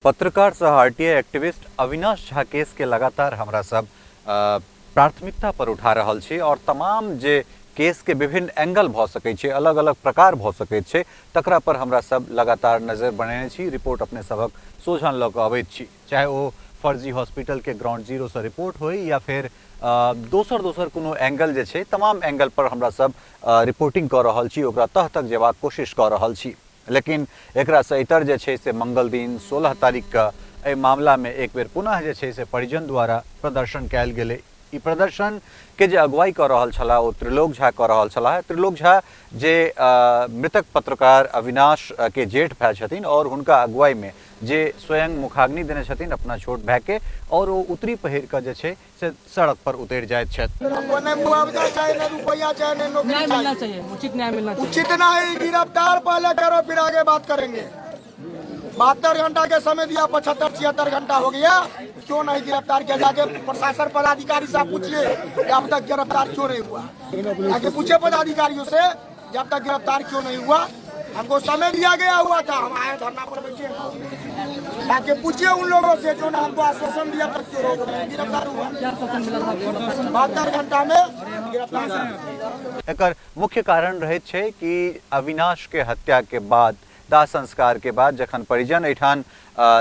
पत्रकार सह RTI activist Avinash Jha केस के लगातार हमरा सब प्राथमिकता पर उठा रहल छी और तमाम जे केस के विभिन्न एंगल भऽ सकै छै, अलग अलग प्रकार भऽ सकै छै, तकरा पर हमरा सब लगातार नजर बनेने छी, रिपोर्ट अपने सभक सोझाँ लऽ कऽ अबैत छी, चाहे ओ फर्जी हॉस्पिटल के ग्राउंड जीरो से रिपोर्ट होय या फेर दोसर दोसर कोनो एंगल जे छै, तमाम एंगल पर हमरा सब रिपोर्टिंग कऽ रहल छी, ओकरा तह तक जेबाक कोशिश कऽ रहल छी। लेकिन एकरासँ इतर जे छै से मंगल दिन 16 तारीखके एहि मामलामे एक बेर पुनः जे छै से परिजन द्वारा प्रदर्शन कयल गेलै। ई प्रदर्शनके जे अगुवाई कऽ रहल छलाह ओ त्रिलोक झा कऽ रहल छलाह। त्रिलोक झा जे मृतक पत्रकार अविनाश के जेठ भाय छथिन और हुनका अगुवाईमे जे स्वयं मुखाग्नि देने छथिन अपना छोट भायके और ओ उतरी पहिर कऽ जे छै से सड़क पर उतरि जाइत छथि। हमको नहीं मुआवजा चाहिए, नहीं रुपया चाहिए, नहीं नौकरी न्याय मिलना चाहिए। चाहिए, उचित न्याय मिलना चाहिए। उचित नहीं, गिरफ्तार पहले करो फिर आगे बात करेंगे। 72 घंटा के समय दिया, 75 76 घंटा हो गया, क्यों नहीं गिरफ्तार किया? जाके प्रशासन पदाधिकारी साहब पूछिए कि अब तक गिरफ्तार क्यों नहीं हुआ। जाके पूछिए पदाधिकारियों से जब तक गिरफ्तार क्यों नहीं हुआ। हमको समय दिया गया हुआ था, हम आए धरना पर बैठे, जाके पूछिए उन लोगों से जो ने हमको आश्वासन दिया पर क्यों रोक रहे हैं। गिरफ्तार हुआ 72 घंटा में गिरफ्तार। एकर मुख्य कारण रहैत छै कि अविनाश के हत्या के बाद, दाह संस्कार के बाद जखन परिजन एहिठाम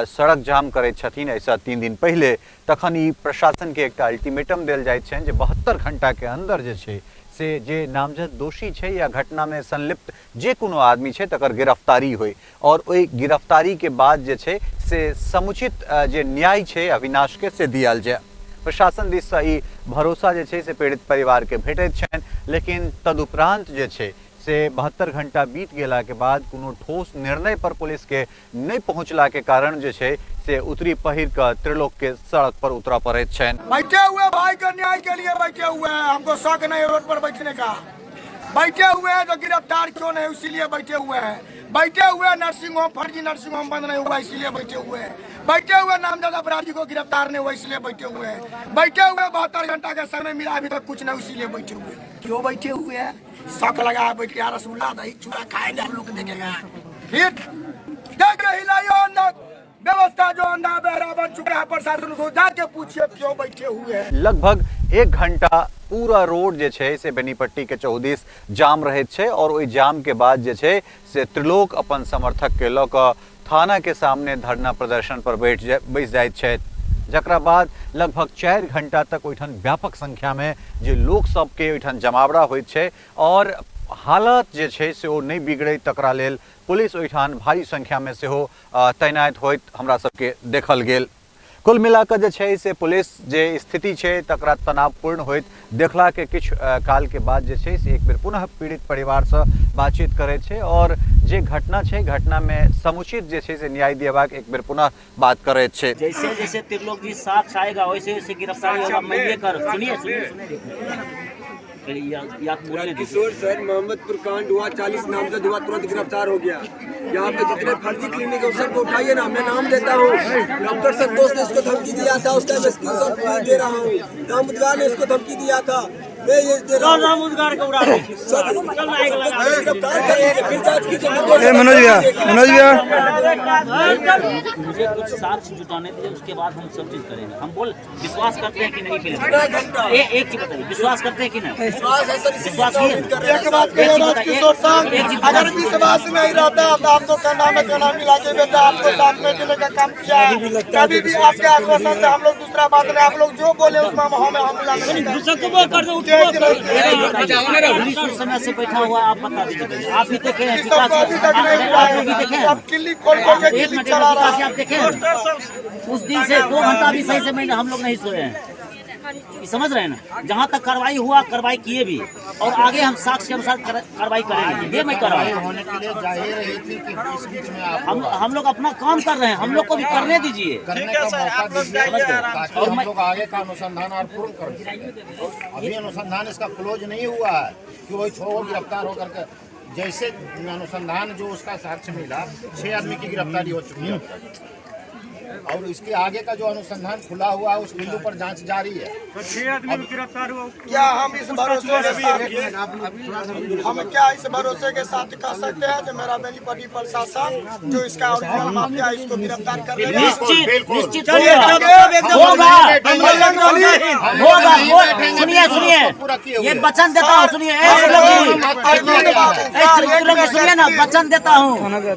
सड़क जाम करैत छथिन एहिसँ 3 दिन पहिले, तखन ई प्रशासन के एकटा अल्टीमेटम देल जाइत छनि जे 72 घंटा के अंदर जे छै से जे नामजद दोषी छै या घटना में संलिप्त जे कोनो आदमी छै तकर गिरफ्तारी होय और ओहि गिरफ्तारी के बाद जे छै से समुचित जे न्याय छै अविनाश के से दियल जाय। प्रशासन दिससँ ई भरोसा जे छै से पीड़ित परिवार के भेटैत छनि, लेकिन तदुपरांत जे छै से 72 घंटा बीत गेला के बाद कोनो ठोस निर्णय पर पुलिस के नहि पहुंचला के कारण जे छै से उतरी पहिर कऽ त्रिलोक के सड़क पर उतरऽ पड़ैत छनि। बैठे हुए भाई के न्याय के लिए बैठे हुए हैं, हमको शौक नहीं है रोड पर बैठने का। बैठे हुए हैं तो गिरफ्तार क्यों नहीं, इसीलिए बैठे हुए हैं। बैठे हुए नर्सिंग होम, फर्जी नर्सिंग होम बंद नहीं हुआ, इसीलिए बैठे हुए हैं। बैठे हुए नामजद अपराधी को गिरफ्तार नहीं हुआ, इसलिए बैठे हुए हैं। बैठे हुए 72 घंटा का समय मिला, अभी तक कुछ नहीं, इसीलिए बैठे हुए हैं। क्यों बैठे हुए हैं? शौक लगा है बैठ के रसगुल्ला दही चूड़ा खाएंगे हम लोग, देखेगा फिर देखे हिलाइयो अंदर व्यवस्था जो अंधा बहरा बन चुका है प्रशासन को जाके पूछिए क्यों बैठे हुए हैं। लगभग 1 घंटा पूरा रोड जे छै से बेनीपट्टी के चौहदिस जाम रहैत छै और ओहि जाम के बाद जे छै से त्रिलोक अपन समर्थक के लऽ कऽ थाना के सामने धरना प्रदर्शन पर बैस जाइत छथि, जकरा बाद लगभग 4 घंटा तक ओहिठाम व्यापक संख्या में जे लोक सबके ओहिठाम जमावड़ा होइत छै और हालत जे छै से ओ नहि बिगड़ै तकरा लेल पुलिस ओहिठाम भारी संख्या में सेहो तैनात होइत हमरा सबके देखल गेल। कुल मिलाकऽ जे छै से पुलिस जे स्थिति छै तकरा तनावपूर्ण होइत देखलाके किछु कालके बाद जे छै से एक बेर पुनः पीड़ित परिवारसँ बातचीत करैत छै और जे घटना छै घटनामे समुचित जे छै से न्याय दिएबाक एक बेर पुनः बात करैत छै। जैसे जैसे त्रिलोक जी साक्ष्य आएगा वैसे वैसे गिरफ्तारी होगा। मैं ये कर सुनिए सुनिए सुनिए या बोलने दीजिए। किशोर सर, मोहम्मदपुर कांड हुआ, 40 नामजद हुआ, तुरंत गिरफ्तार हो गया। यहाँ पे जितने फर्जी क्लिनिक है उस सबको उठाइए ना, मैं नाम देता हूँ। डॉक्टर संतोष ने इसको धमकी दिया था, उसका मैं स्क्रीन शॉट दे रहा हूँ। राम उद्गार ने इसको धमकी दिया था, मैं ये दे रहा हूँ। राम उद्गार को उड़ा दे। सब गिरफ्तार कर लीजिए, फिर जांच कीजिए। ए, मनोज भैया, मनोज भैया। मुझे कुछ साक्ष्य जुटाने दीजिए, उसके बाद हम सब चीज करेंगे। हम बोल विश्वास करते हैं कि नहीं मिलेगा? एक चीज बताइए, विश्वास करते हैं कि नहीं? विश्वास है सर, इसी विश्वास का नहीं है। उम्मीद कर रहे हैं। एक बात कहिए एक चीज राज बताइए, किशोर साहब, एक चीज अगर बताइए। विश्वास नहीं रहता तो आपको कंधा में कंधा मिला के बेटा आपको साथ में देने का काम किया है। कभी भी आपके आश्वासन से हम लोग दूसरा बात नहीं, आप लोग जो बोले उसमें हम मिला नहीं। पुलिस उस समय से बैठा हुआ, आप बता दीजिए, आप भी देखे हैं, सबको अभी तक नहीं हुआ आप लोग भी देखे है, हैं। सब किल्ली खोल खोल के एक किल्ली मिनट, चला रहा विकास जी, है। आप देखे हैं उस दिन से 2 घंटा भी सही से मैंने हम लोग नहीं सोए हैं, ये समझ रहे हैं ना। जहाँ तक कार्रवाई हुआ कार्रवाई किए भी, और आगे हम साक्ष्य के अनुसार कार्रवाई करेंगे, ये मैं कर रहा हूँ। होने के लिए जाहिर रही थी कि इस बीच में आप हम लोग अपना काम कर रहे हैं, हम लोग को भी करने दीजिए, करने का मौका दीजिए ताकि और हम मैं- लोग आगे का अनुसंधान और पूर्ण कर सकें। अभी अनुसंधान इसका क्लोज नहीं हुआ है कि वही 6 गिरफ्तार होकर के, जैसे अनुसंधान जो उसका साक्ष्य मिला 6 आदमी की गिरफ्तारी हो चुकी है अब तक। और इसके आगे का जो अनुसंधान खुला हुआ है उस बिंदु पर जांच जारी है। क्या हम इस भरोसे के साथ, हम क्या इस भरोसे के साथ कह सकते हैं कि मेरा बेनीपट्टी प्रशासन जो इसका ओरिजिनल माफिया है, इसको गिरफ्तार कर लेगा? निश्चित, निश्चित चलिए, होगा, होगा, होगा। सुनिए सुनिए, ये वचन देता हूँ, सुनिए, ए, अरविंद बाबू, ए, त्रिलोकी, सुनिए ना, वचन देता हूँ,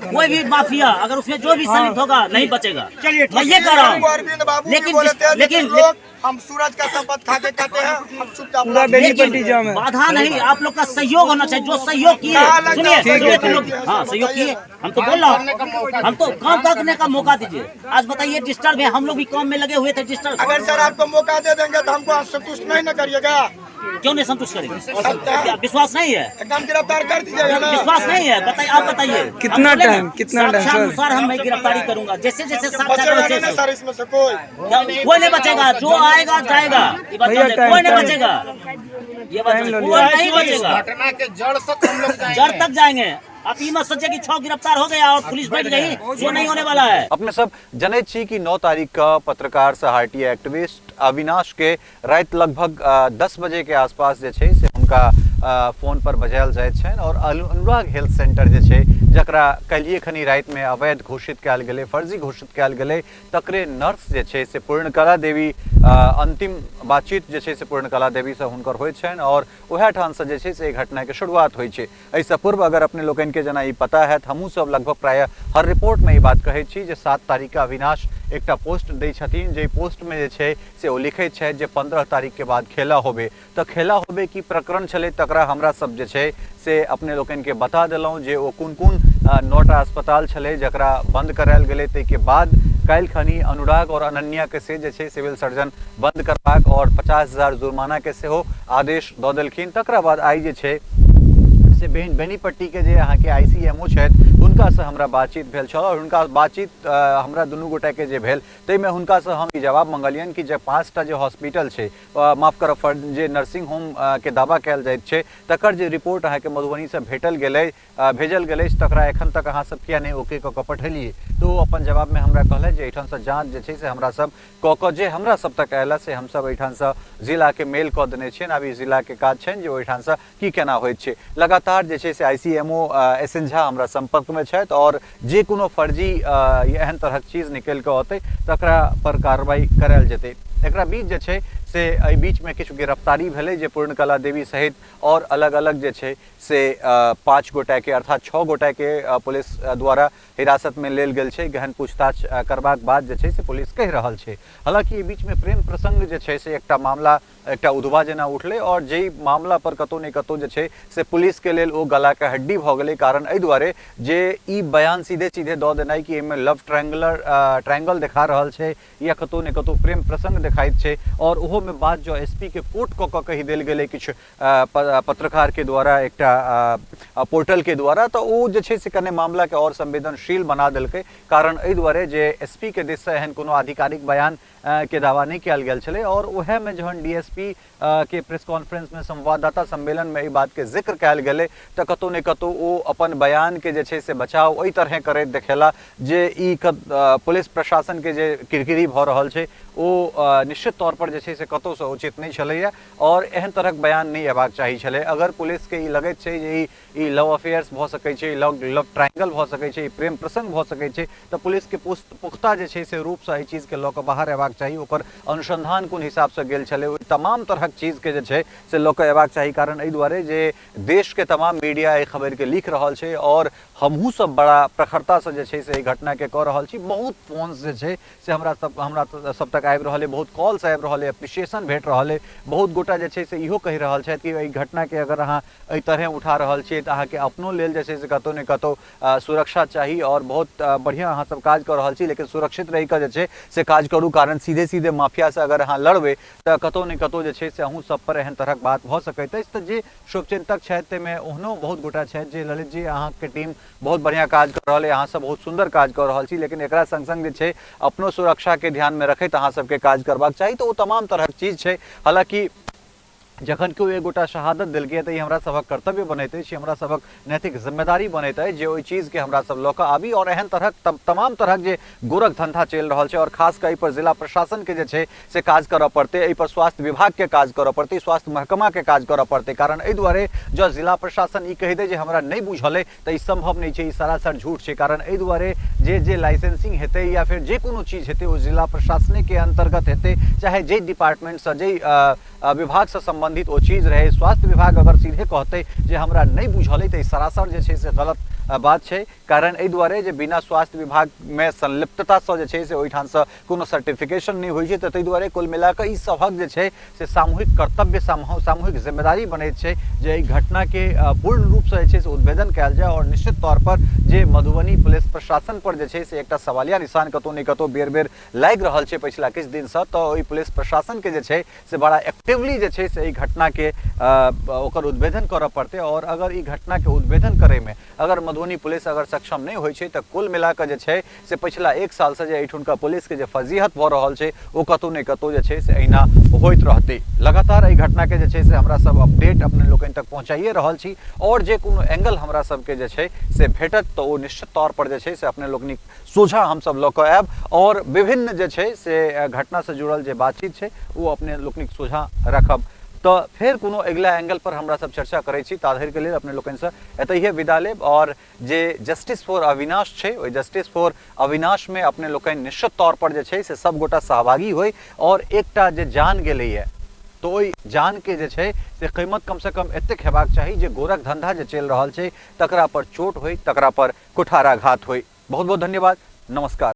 कोई भी माफिया अगर उसमें जो भी संलिप्त होगा नहीं बचेगा, मैं ये कह रहा हूँ। अरविंद बाबू भी लेकिन बोले थे, लेकिन लोग हम सूरज का शपथ खा के कहते हैं, हम चुपचाप पूरा बेनीपट्टी जाम है। बाधा नहीं, आप लोग का सहयोग होना चाहिए, जो सहयोग किए, कहाँ लगता सुनिए है? सुनिए ठीक तुम लोग, है, हाँ सर, सहयोग बताइए। किए, हम तो बोल रहा हूँ, हम तो काम करने का मौका दीजिए। आज बताइए डिस्टर्ब है, हम लोग भी काम में लगे हुए थे, डिस्टर्ब। अगर सर आपको मौका दे देंगे तो हमको आप संतुष्ट नहीं न करिएगा? क्यों नहीं संतुष्ट करेंगे? क्या विश्वास नहीं है? एकदम गिरफ्तार कर दीजिएगा ना? विश्वास नहीं है, बताइए, आप बताइए। कितना हम बोले ना, टाइम, कितना टाइम, सर? साक्ष्यानुसार हम मैं गिरफ्तारी करूंगा, जैसे जैसे साक्ष्य बचेगा नहीं ना वैसे सर इसमें से कोई? कोई नहीं बचेगा, जो आएगा जाएगा, ये बात भैया, जान ले, टाइम, कोई नहीं टाइम। बचेगा, ये बात टाइम जान ले, लो कोई लिया। नहीं बचेगा, घटना के जड़ तक हम लोग जाएंगे। जड़ तक जाएंगे। आप ये मत सोचिए कि 6 गिरफ्तार हो गया और पुलिस बैठ गई, वो नहीं होने वाला है। अपने सब जनैत छी कि 9 तारीख का पत्रकार सह आरटीआई एक्टिविस्ट अविनाश के राति लगभग 10 बजे के आसपास जे छै से हुनका फोन पर बजायल जाइत छनि और अनुराग हेल्थ सेंटर जे छै जकरा काल्हिए खनी रातिमे अवैध घोषित कयल गेलै, फर्जी घोषित कयल गेलै, तकरे नर्स जे छै से पूर्णकला देवी अंतिम बातचीत जे छै से पूर्णकला देवीसँ हुनकर होइत छनि और उएह ठामसँ जे छै से एहि घटनाके शुरुआत होइ छै। एहिसँ पूर्व अगर अपने लोकनिके जेना ई पता हैत, हमहूँ सब लगभग प्रायः हर रिपोर्टमे ई बात कहै छी जे 7 तारीखके अविनाश एकटा पोस्ट दै छथिन, जाहि पोस्टमे जे छै से ओ लिखैत छथि जे 15 तारीखके बाद खेला होबे। तऽ खेला होबे की प्रकरण छलै तकरा हमरा सब जे छै से अपने लोकनिके बता देलहुँ जे ओ कोन कोन 9टा अस्पताल छलै जकरा बंद करायल गेलै। ताहिके बाद काल्हि खनी अनुराग और अनन्याके से जे छै सिविल सर्जन बंद करबाक और 50,000 जुर्मानाके सेहो आदेश दऽ देलखिन। तकरा बाद आइ जे छै से बेनीपट्टी के जे अहाँके ICMO छथि हुनकासँ हमरा बातचीत भेल छल और हुनका बातचीत हमरा दुनू गोटाके जे भेल ताहिमे हुनकासँ हम ई जवाब मंगलियनि कि जे 5टा जे हॉस्पिटल छै, माफ करब, जे नर्सिंग होम के दावा कयल जाइत छै तकर जे रिपोर्ट अहाँके मधुबनीसँ भेटल गेलै, भेजल गेल अछि, तकरा एखन तक अहाँ सब किया नहि ओके कऽ कऽ पठेलियै? तऽ ओ अपन जवाबमे हमरा कहलथि जे एहिठामसँ जाँच जे छै से हमरा सब कऽ कऽ जे हमरा सब तक आयल से हमसब एहिठामसँ जिलाके मेल कऽ देने छियनि। आब ई जिलाके काज छनि जे ओहिठामसँ की केना होइत छै। लगातार जे छै से ICMO S N Jha हमरा सम्पर्कमे छथि आओर जे कोनो फर्जी एहन तरहक चीज निकलि कऽ अतै तकरा पर कार्रवाई करायल जेतै। एकरा बीच जे छै से एहि बीचमे किछु गिरफ्तारी भेलै जे पूर्णकला देवी सहित आओर अलग अलग जे छै से 5 गोटाके अर्थात 6 गोटाके पुलिस द्वारा हिरासतमे लेल गेल छै। गहन पूछताछ करबाक बाद जे छै से पुलिस कहि रहल छै। हालाँकि एहि बीचमे प्रेम प्रसंग जे छै से एकटा मामला एकटा उधवा जेना उठलै और जाहि मामला पर कतौ ने कतौ जे छै से पुलिसके लेल ओ गलाके हड्डी भऽ गेलै। कारण एहि दुआरे जे ई बयान सीधे सीधे दऽ देनाइ कि एहिमे लव ट्रायंगल देखा रहल छै या कतौ ने कतौ प्रेम प्रसंग देखाइत छै और ओहोमे बात जँ एसपी के कोट कऽ कऽ कहि देल गेलै किछु पत्रकारके द्वारा एकटा पोर्टलके द्वारा, तऽ ओ जे छै से कने मामलाके आओर संवेदनशील बना देलकै। कारण एहि दुआरे जे एसपी के दिससँ एहन कोनो आधिकारिक बयान के दावा नहि कयल गेल छलै और उएहमे जहन डीएसपी के प्रेस कॉन्फ्रेंसमे संवाददाता सम्मेलनमे एहि बातके जिक्र कयल गेलै तऽ कतौ ने कतौ ओ अपन बयानके जे छै से बचाव ओहि तरहे करैत देखेला जे ई पुलिस प्रशासनके जे किरकिरी भऽ रहल छै ओ निश्चित तौर पर जे छै से कतौसँ उचित नहि छलैए और एहन तरहक बयान नहि अयबाक चाही छलै। अगर पुलिसके ई लगैत छै जे ई लव अफेयर्स भऽ सकै छै, लव लव ट्रायंगल भऽ सकै छै, ई प्रेम प्रसंग भऽ सकै छै, तऽ पुलिसके पुख्ता जे छै से रूपसँ एहि चीजके लऽ कऽ बाहर अयबाक चाही। ओकर अनुसंधान कोन हिसाबसँ गेल छलै ओहि तमाम तरहक चीजके जे छै से लऽ कऽ अयबाक चाही। कारण एहि दुआरे जे देशके तमाम मीडिया एहि खबरिके लिख रहल छै और हमहूँ सब बड़ा प्रखरतासँ जे छै से एहि घटनाके कऽ रहल छी। बहुत फोन्स जे छै से हमरा सब तक आबि रहल अइ, बहुत कॉल्स आबि रहल अइ, अप्रिसिएशन भेट रहल अइ। बहुत गोटा जे छै से इहो कहि रहल छथि कि एहि घटनाके अगर अहाँ एहि तरहे उठा रहल छियै तऽ अहाँके अपनो लेल जे छै से कतहु ने कतहु सुरक्षा चाही और बहुत बढ़िआँ अहाँ सब काज कऽ रहल छी, लेकिन सुरक्षित रहि कऽ जे छै से काज करू। कारण सीधे सीधे माफियासँ अगर अहाँ लड़बै तऽ कतहु ने कतहु जे छै से अहूँ सब पर एहन तरहक बात भऽ सकैत अछि। तऽ जे शुभचिंतक छथि ताहिमे ओहनो बहुत गोटा छथि जे ललित जी अहाँके टीम बहुत बढ़िआँ काज कऽ रहल अइ, अहाँ सब बहुत सुन्दर काज कऽ रहल छी, लेकिन एकरा संग संग जे छै अपनो सुरक्षाके ध्यानमे रखैत अहाँ सबके काज करबाक चाही। तऽ ओ तमाम तरहक चीज छै। हालाँकि जखन केओ एक गोटा शहादत देलकै तऽ ई हमरा सभक कर्तव्य बनैत अछि, हमरा सभक नैतिक जिम्मेदारी बनैत अछि जे ओहि चीजके हमरा सब लऽ कऽ आबी आओर एहन तरहक तमाम तरहक जे गोरख धन्धा चलि रहल छै आओर खास कऽ एहिपर जिला प्रशासनके जे छै से काज करऽ पड़तै, एहिपर स्वास्थ्य विभागके काज करऽ पड़तै, स्वास्थ्य महकमाके काज करऽ पड़तै। कारण एहि दुआरे जँ जिला प्रशासन ई कहि दै जे हमरा नहि बुझल अइ तऽ ई सम्भव नहि छै, ई सरासर झूठ छै। कारण एहि दुआरे जे जे लाइसेंसिंग हेतै या फेर जे कोनो चीज हेतै ओ जिला प्रशासनेके अन्तर्गत हेतै, चाहे जाहि डिपार्टमेंटसँ जाहि विभागसँ सम्बन्धित ओ चीज रहै। स्वास्थ्य विभाग अगर सीधे कहतै जे हमरा नहि बुझल अइ तऽ ई सरासर जे छै से गलत बात छै। कारण एहि दुआरे जे बिना स्वास्थ्य विभागमे संलिप्ततासँ जे छै से ओहिठामसँ कोनो सर्टिफिकेशन नहि होइ छै। तऽ ताहि दुआरे कुल मिलाकऽ ई सभक जे छै से सामूहिक कर्तव्य, सामूहिक जिम्मेदारी बनैत छै जे एहि घटनाके पूर्ण रूपसँ जे छै से उद्भेदन कयल जाय आओर निश्चित तौर पर जे मधुबनी पुलिस प्रशासन पर जे छै से एकटा सवालिया निशान कतहु ने कतहु बेर बेर लागि रहल छै पछिला किछु दिनसँ, तऽ ओहि पुलिस प्रशासनके जे छै से बड़ा एक्टिवली जे छै से एहि घटनाके ओकर उद्भेदन करऽ पड़तै। आओर अगर ई घटनाके उद्भेदन करैमे अगर मधुबनी पुलिस अगर सक्षम नहि होइ छै तऽ कुल मिलाकऽ जे छै से पछिला एक सालसँ जे एहिठुनका पुलिसके जे फजीहत भऽ रहल छै ओ कतहु ने कतहु जे छै से एहिना होइत रहतै। लगातार एहि घटनाके जे छै से हमरा सब अपडेट अपने लोकनि तक पहुँचाइए रहल छी आओर जे कोनो एंगल हमरा सबके जे छै से भेटत तऽ ओ निश्चित तौर पर जे छै से अपने लोकनिक सोझा हमसब लऽ कऽ आयब आओर विभिन्न जे छै से घटनासँ जुड़ल जे बातचीत छै ओ अपने लोकनिक सोझा राखब। तऽ फेर कोनो अगिला एंगल पर हमरा सब चर्चा करै छी, ता धरिके लेल अपने लोकनिसँ एतहिए विदा लेब। आओर जे जस्टिस फॉर अविनाश छै ओहि जस्टिस फॉर अविनाशमे अपने लोकनि निश्चित तौर पर जे छै से सब गोटा सहभागी होइ आओर एकटा जे जान गेलैए तऽ ओहि जानके जे छै से कीमत कमसँ कम एतेक हेबाक चाही जे गोरख धन्धा जे चलि रहल छै तकरा पर चोट होइ, तकरा पर कुठाराघात होइ। बहुत बहुत धन्यवाद, नमस्कार।